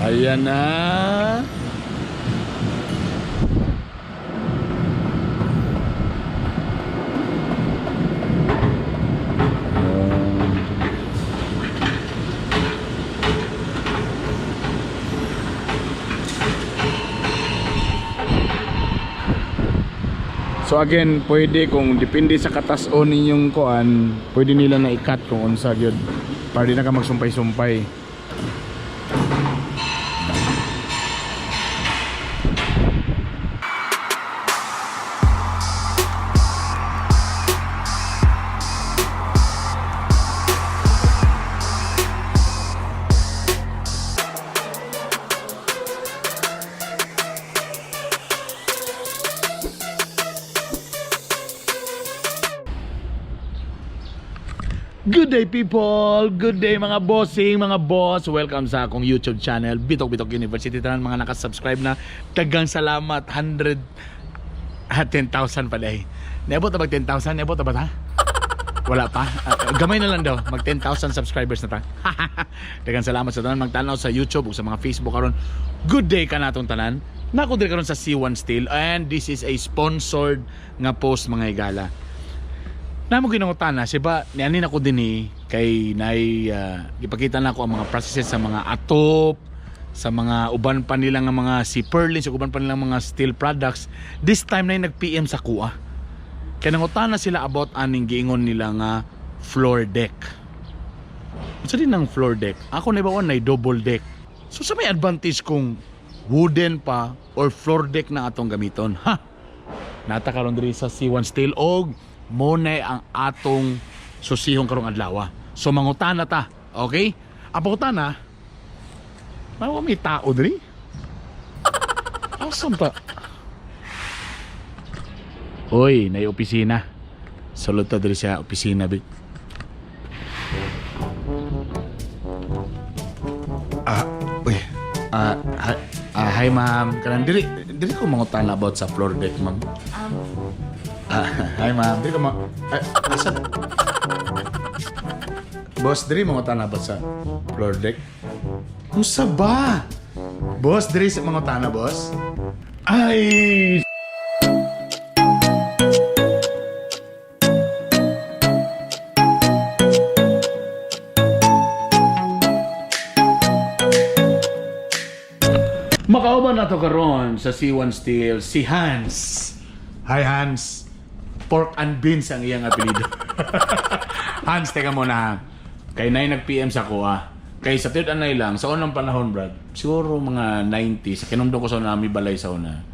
Ayan na. So again, pwede kung depende sa katason ninyong kuan, pwede nila na i-cut kung unsa gyud. Para di na ka magsumpay-sumpay. Good day, people! Good day, mga bossing, mga boss! Welcome sa akong YouTube channel, Bitok Bitok University. Tanan mga nakasubscribe na, dagang salamat, 100, 10,000 pala eh. Niabot na ba 10,000? Niabot na ba ta? Wala pa. Gamay na lang daw. Mag 10,000 subscribers na ta. Dagang salamat sa tanan magtanaw sa YouTube o sa mga Facebook karon. Good day ka natong tanan. Nako diri karon sa C1 Steel and this is a sponsored nga post, mga higala. Namo ginangutana si ba ni ani nako dinhi kay nay gipakita nako ang mga processes sa mga atop, sa mga uban pa nila nga mga si purlins, uban pa nilang mga steel products. This time na nag-PM sa kuha. Kay nangutana sila about aning giingon nila nga floor deck. Unsa din ang floor deck? Ako na ba na double deck. So sa may advantage kung wooden pa or floor deck na atong gamiton? Ha? Nata karon diri sa C1 Steel og mo na ang atong susihon karong adlaw. So mangutana ta, okay? Ang pangutana, may may tao diri? Awesome ta. Uy, nay opisina. Sulod ta diri sa opisina bi. Uy. Hi, hi ma'am. Kanang diri diri ko mangutana about sa floor deck, ma'am. Hi ma'am, diri ko ma asa? Boss, diri mangutana about sa floor deck. Unsa ba? Boss, diri sa mangutana, boss. Ay, makauban na to karon sa C1 Steel si Hans. Hi, Hans. Pork and beans ang iyang apelyido. Hans, teka muna ha. Kay nay nag-PM sa kuha. Kay sa third anay lang, sa unang panahon, Brad, siguro mga 90, sa kinumdum ko sa una, may balay sa una.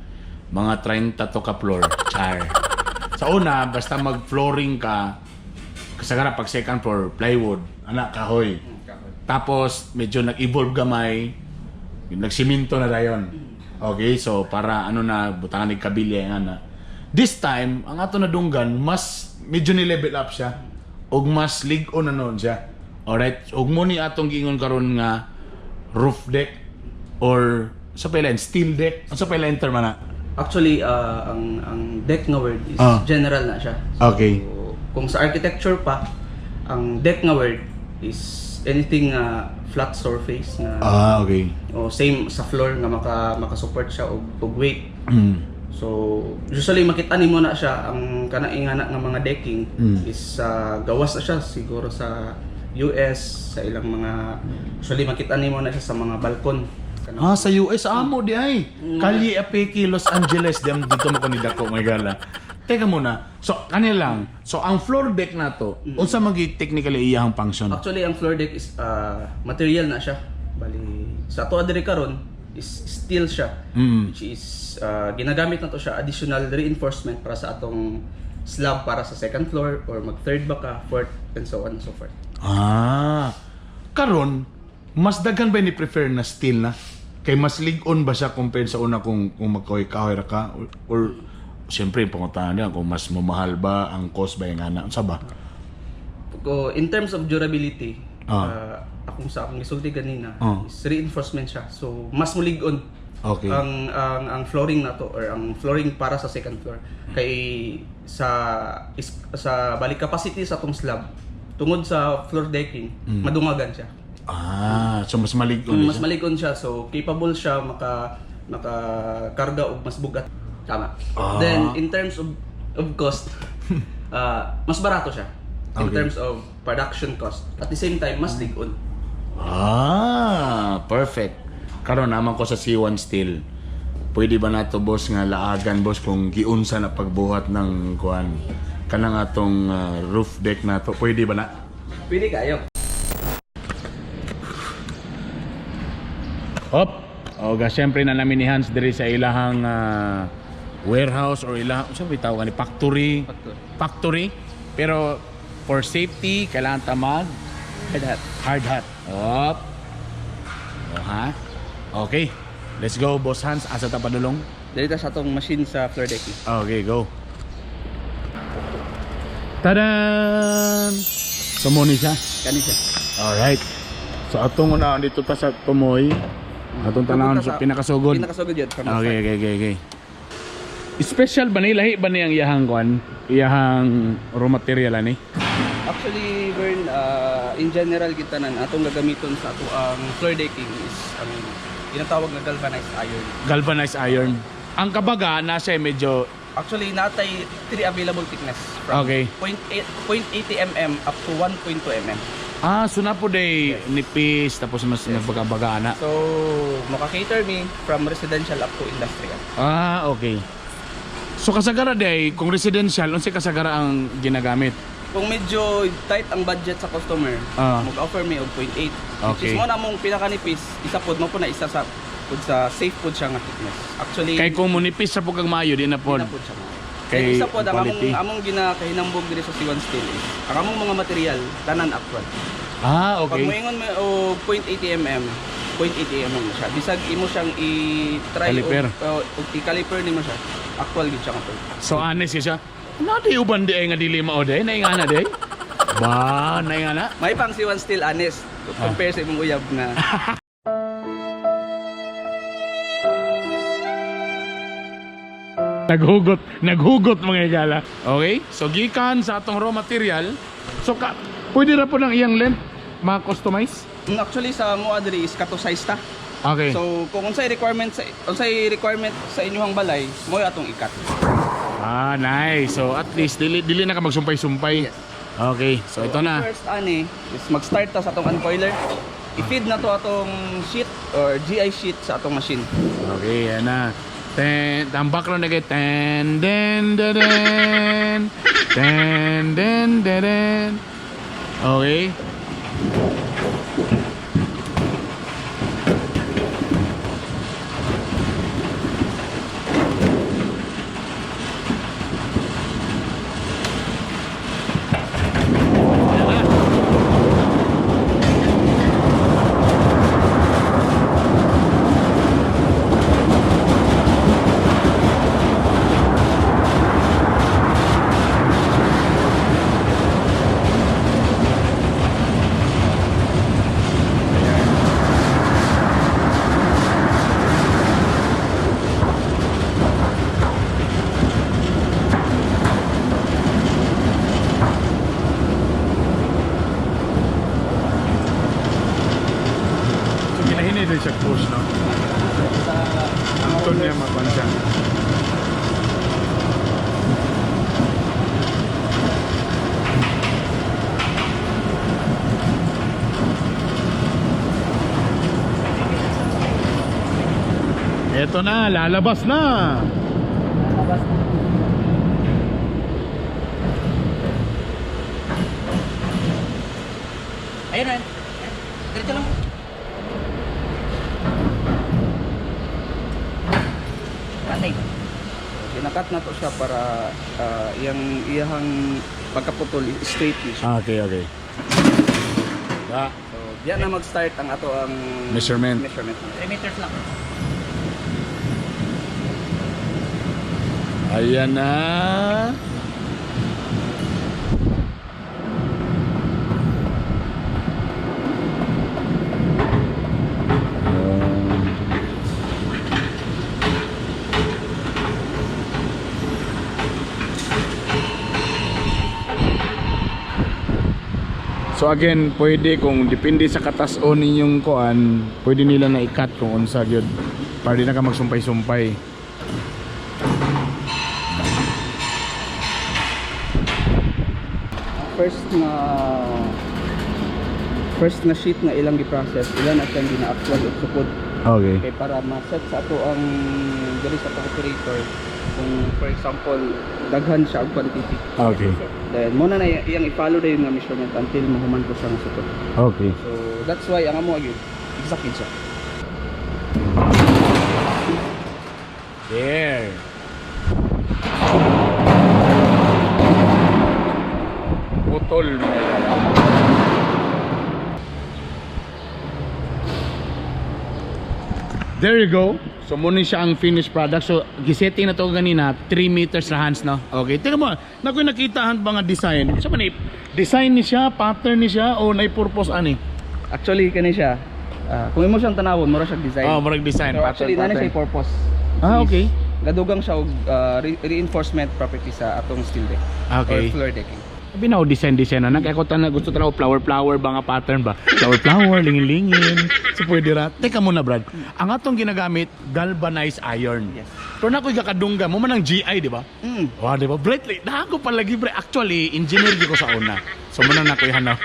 Mga 30 to ka floor, char. Sa una, basta mag-flooring ka, kasagara pag second floor, plywood, anak, kahoy. Tapos, medyo nag-evolve gamay, nagsiminto na dayon. Okay, so para ano na, butangan ni kabilya yung ana. This time, ang ato na dunggan, mas medyo ni-level up siya. Og mas lig-on na noon siya. Alright, og mo ni atong giingon karon nga roof deck or sa pala steel deck. Unsa pala term ana? Actually, ang deck nga word is general na siya. So, kung sa architecture pa, ang deck nga word is anything nga flat surface na o same sa floor nga maka-support siya og weight. So, usually makita nimo na siya ang kanang ingana nga mga decking is gawas na siya siguro sa US, sa ilang mga, usually makita nimo na siya sa mga balkon. Ah, sa US amo di ay. Kalye Apeki, Los Angeles, di am dito mo ko ni dako may gala. Teka muna. So kani lang. So ang floor deck nato, unsa man gyud technically iyang function? Actually, ang floor deck is material na siya. Bali, sa ato diri karon is steel siya. Which is ginagamit na to siya additional reinforcement para sa atong slab para sa second floor or mag third ba ka, fourth and so on and so forth. Ah. Karon, mas daghan ba ni prefer na steel na? Kay mas lig-on ba siya compared sa una kung magkahoy-kahoy ra ka or siyempre pangutahan niya kung mas mamahal ba ang cost ba yung ana, unsa ba? Ko in terms of durability, akong sa akong gisulti ganina is reinforcement siya. So mas mulig-on ang flooring nato or ang flooring para sa second floor kay sa is, sa balik capacity sa atong slab tungod sa floor decking, madungagan siya. Ah. So mas malig-on Mas siya. malig-on siya, so capable siya makakarga og mas bugat. Tama. Then in terms of cost, mas barato siya. In terms of production cost. At the same time, mas lig-on. Ah, perfect. Karon naman ko sa C1 Steel. Pwede ba nato, boss, nga laagan, boss, kung giunsa na pagbuhat ng kuan kanang atong roof deck nato? Pwede ba na? Pwede kayo. Hop. O ga syempre na namin ni Hans diri sa ilahang warehouse or ilahang, unsa ba tawag ani, factory. Factory. Factory. Pero for safety kailangan ta mag Hard hat. Hard hat. Hop. O ha. Okay. Let's go, Boss Hans. Asa ta padulong? Dali ta sa atong machine sa floor decking. Okay, go. Tadaan! So mo ni siya. Kani siya. Alright. So atong una dito ta sa tumoy. Atong tanawon sa pinakasugod. Pinakasugod yun. From the Okay, start. okay. Special ba ni, lahi ba ni ang iyahang kwan? Iyahang raw material ani? Actually, Vern, in general kita nan atong gagamiton sa ato ang floor decking is ang ginatawag nga galvanized iron. Galvanized iron. Ang kabaga nasa medyo Actually, natay three available thickness from 0.8 0.80 mm up to 1.2 mm. Ah, so na po day nipis tapos mas nagbaga-baga na. So, maka-cater me from residential up to industrial. Ah, okay. So kasagara day kung residential, unsay kasagara ang ginagamit? Kung medyo tight ang budget sa customer, mag-offer me og 0.8. Which is mo na mong pinakanipis, isa pod mo po na isa sa pod sa safe pod siya nga thickness. Actually, Kay kung munipis sa pugang maayo di na pod. di na pod siya. Kay Kay isa pod ang among quality. among ginakahinambog diri sa C1 Steel is ang among mga material tanan actual. Ah, okay. Pag moingon mo og 0.80 mm, 0.80 mm na siya. Bisag imo siyang i-try Caliper. og i-caliper nimo siya. Actual gid siya nga pod. So honest siya. Na di uban di ay nga dili mao day, naingana day. Ba, naingana. May pang C1 Steel honest compare sa imong uyab nga. Naghugot, naghugot mga higala. Okay? So gikan sa atong raw material, so ka, pwede ra po ng iyang length ma-customize? Actually sa mo diri is kato size ta. Okay. So kung unsay requirement sa inyong balay, mo atong ikat. Ah, nice. So at least dili dili na ka magsumpay-sumpay. Yes. Okay. So ito na. First ani is mag-start ta sa atong uncoiler. I-feed na to atong sheet or GI sheet sa atong machine. Okay, yan na. Ten, ang background na kay ten, den, den, den, ten, den, den, den. Okay. So ginahinay din siya push, no? Ito niya makuan siya. Ito na, lalabas na. Ayun na. Diretso lang. Patay. Ginakat na to siya para iyang iyahang pagkaputol straight ni siya. Ah, okay. Da. So, diyan na mag-start ang ato ang Measurement. Measurement. 3 meters lang. Ayan na. So So again, pwede kung depende sa katason ninyong kuan, pwede nila na i-cut kung unsa gyud. Para di na ka magsumpay-sumpay. First nga sheet nga ilang gi-process, ilan na siyang gina-actual og sukod. Okay. Kay para ma-set sa ato ang diri sa atong operator kung, for example, daghan siya og quantity. Then mo na na iyang i-follow dayon nga measurement until mahuman ko siya nga sukod. So that's why ang amo gyud exact gyud siya. There. Putol, mga higala. There you go. So muna siya ang finished product. So gisetting na to ganina, 3 meters na, Hans, no. Okay, tingnan mo. Nakoy nakita han mga design. Sa man ni design ni siya, pattern ni siya o nay purpose ani? Actually kani siya, kung imo siyang tanawon, mura siya design. Oh, murag design, Pero pattern. actually naa na Pattern. siya purpose. Ah, okay. Gadugang siya og reinforcement property sa atong steel deck or floor decking. Sabi na, oh, design design na. Kaya ko tana gusto talaga flower flower ba nga pattern ba? Flower flower, lingin lingin. So pwede ra. Teka muna, Brad. Ang atong ginagamit, galvanized iron. Yes. Pero na ako'y kakadungga mo man ang GI, di ba? Mm. Wow, di ba? Brightly, ako palagi, bre. Actually, engineer di ko sa una. So muna na ako'y hanap.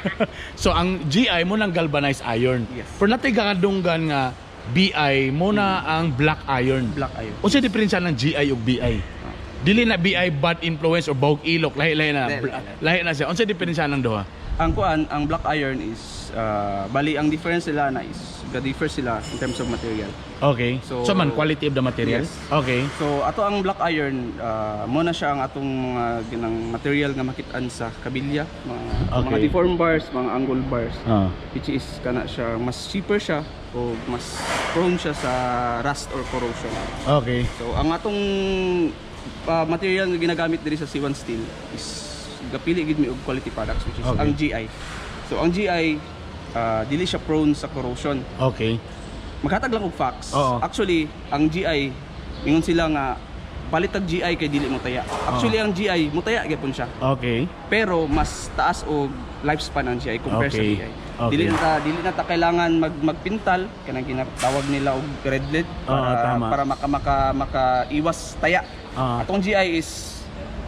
So ang GI mo nang galvanized iron. Yes. Pero natay kakadunggan nga BI mo na ang black iron. Black iron. Unsa diferensya ng GI ug BI? Dili na BI bad influence or bawg ilok, lahi-lahi na. Lahi- lahi. Lahi na siya. Unsa diferensya ng duha? Ang kuan, ang black iron is bali ang difference nila na is ga-differ sila in terms of material. Okay. So, So- man quality of the material. Yes. Okay. So ato ang black iron, mo na siya ang atong mga ginang material nga makit-an sa kabilya, mga mga deform bars, mga angle bars. Which is kana siya mas cheaper siya o mas prone siya sa rust or corrosion. Okay. So ang atong material nga ginagamit diri sa C1 Steel is gapili gid mi og quality products, which is ang GI. So ang GI, dili siya prone sa corrosion. Maghatag lang og facts. Actually, ang GI, ingon sila nga palit og GI kay dili mo taya. Actually, ang GI mutaya gyapon siya. Pero mas taas og lifespan ang GI compare sa BI. Dili na ta kailangan magpintal kanang ginatawag nila og red lead para para maka maka makaiwas taya. Atong GI is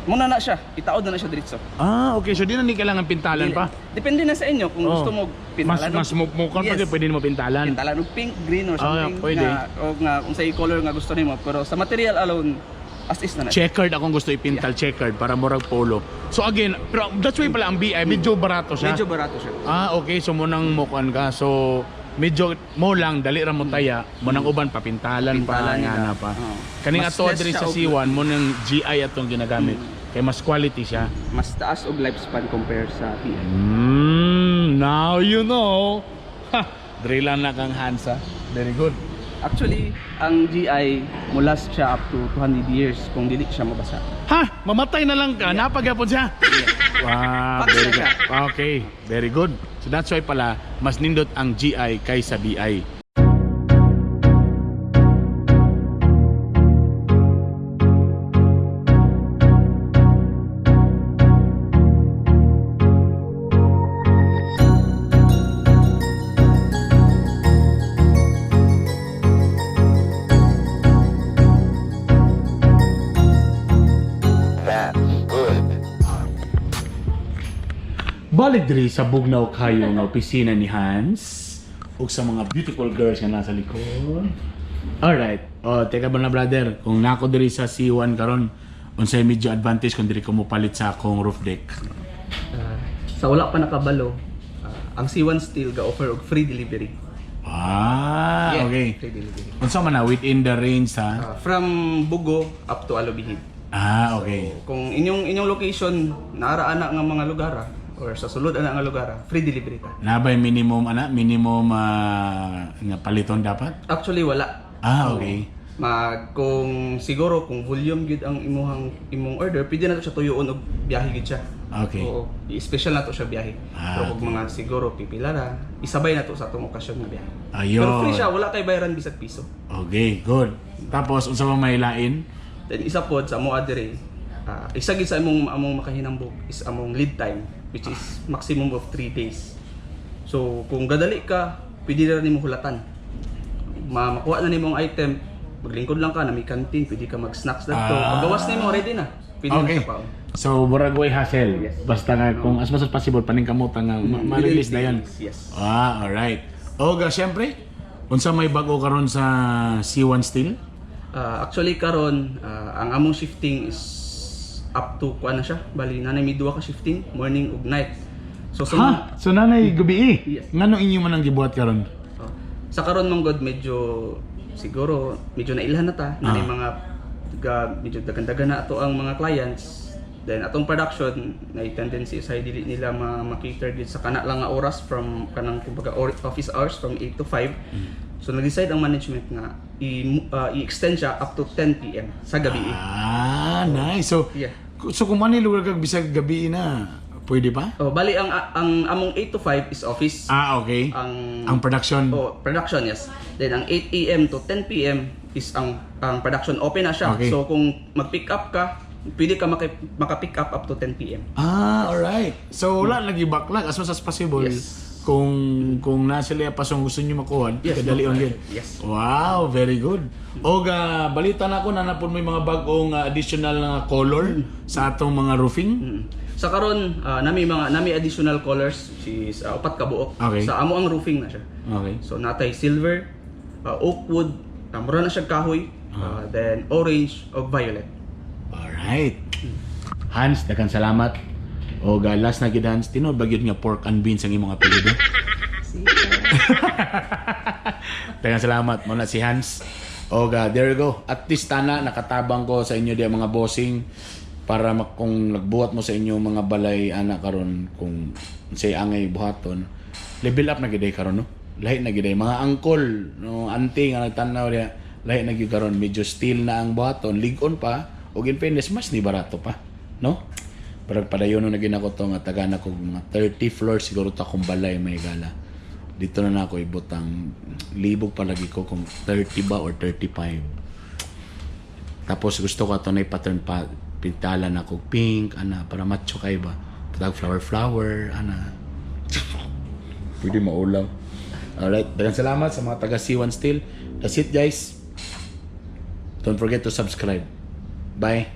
muna na siya, itaod na na siya diretso. Ah, okay. So di na ni kailangan pintalan Dili. pa. Depende na sa inyo kung gusto mo Mas pintalan. mas mo mo Yes. pwede mo pintalan. Pintalan og pink, green or something Pwede. nga o nga kung sa color nga gusto nimo, pero sa material alone, as is na na. Checkered akong gusto ipintal, checkered para murag polo. So again, pero that's why pala ang BI medyo barato siya. Medyo barato siya. Ah, okay. So munang mukuan ka. So medyo mo lang dali ra mo taya, mo nang uban papintalan pa Pintalan nga nila. na pa. Oo. Kaning Mas ato less diri siya sa og- C1 mo nang GI atong ginagamit. Kay mas quality siya. Mas taas og lifespan compare sa BI. Now you know. Ha, diri lang na kang Hansa. Very good. Actually, ang GI mo last siya up to 200 years kung dili siya mabasa. Ha, mamatay na lang ka, napagapon siya. Wow, Facts very na good. siya. Okay, very good. So that's why pala mas nindot ang GI kaysa BI. Balik diri sa bugnaw kayo nga opisina ni Hans ug sa mga beautiful girls nga nasa likod. Alright. Oh, teka ba na, brother, kung nako diri sa C1 karon, unsay medyo advantage kung diri ko mopalit sa akong roof deck? Sa wala pa nakabalo, ang C1 Steel ga-offer og free delivery. Ah, Yeah, okay. free delivery. Unsa man na within the range ha? From Bugo up to Alubihid. Ah, okay. So, kung inyong inyong location naara ana nga mga lugar or sa sulod ana nga lugar, free delivery ta. Nabay minimum ana, minimum nga paliton dapat? Actually wala. Ah, okay. Mag kung siguro kung volume gyud ang imuhang imong order, pwede na to siya tuyoon og biyahe gyud siya. Oo, i-special na to siya biyahe. Pero kung mga siguro pipila ra, isabay na to sa atong okasyon nga biyahe. Ayun. Pero free siya, wala kay bayaran bisag piso. Okay, good. Tapos unsa pa may lain? Then isa pod sa amo adire, isa gid sa among among makahinambog is among lead time, which is maximum of 3 days. So kung gadali ka, pwede na nimo hulatan. Makuha na nimo ang item, maglingkod lang ka na may canteen, pwede ka mag-snacks dadto. Paggawas nimo, ready na. Pwede na siya paon. So, murag way hassle. Yes. Basta nga kung as much as possible paningkamutan nga ma-release na yun. Yes. Ah, alright. Oga, syempre, unsa may bago karon sa C1 Steel? Actually karon, ang among shifting is up to kuan na siya. Bali nanay may duha ka shifting, morning ug night. So sa Ha? So nanay gabi? Yes. Ngano inyo man ang gibuhat karon? So, sa karon man god, medyo siguro medyo nailhan na ta, nanay mga ga, medyo dagan-dagan na ato ang mga clients. Then atong production na tendency is ay dili nila ma-cater gid sa kana lang nga oras from kanang kumbaga office hours from 8 to 5. So nag-decide ang management nga i-extend siya up to 10 p.m. sa gabi. Ah, nice. So, so kung man lugar kag bisag gabi na, pwede pa? Oh, bali ang among 8 to 5 is office. Ah, okay. Ang Ang production. Oh, production, yes. Then ang 8 a.m. to 10 p.m. is ang production, open na siya. So kung mag-pick up ka, pwede ka maka-pick up up to 10 p.m. Ah, alright. So wala lagi backlog as much as possible. Kung nasa sila pasong gusto niyo makuha, kadali on gyud. Wow, very good. Oga, balita na ako na napon may mga bag-ong additional na color sa atong mga roofing. Sa karon, nami mga nami additional colors, which is upat ka buok. Sa amo ang roofing na siya. So natay silver, oak wood, mura na siya kahoy, then orange ug violet. Alright. Hans, daghang salamat. Oga, last na gid, Hans, tinuod ba gyud nga pork and beans ang imong apelyido? Daghang salamat mo na si Hans. Oga, there you go. At least tana nakatabang ko sa inyo diya, mga bossing, para kung nagbuhat mo sa inyo mga balay ana karon, kung say angay buhaton, level up na gid ay karon, no. Lahi na gid ay mga angkol, no, auntie nga nagtan-aw diya, lahi na gyud karon, medyo steel na ang buhaton, lig-on pa ug in fairness mas ni barato pa, no? Pero padayon na gid nako to nga tagana ko mga 30 floors siguro ta akong balay may gala. Dito na na ako ibutang, libog palagi ko kung 30 ba or 35. Tapos gusto ko ato na pattern pa, pintalan ako pink ana para macho kay ba. Tag flower flower ana. Pwede maulaw. Alright, daghang salamat sa mga taga C1 Steel. That's it, guys. Don't forget to subscribe. Bye.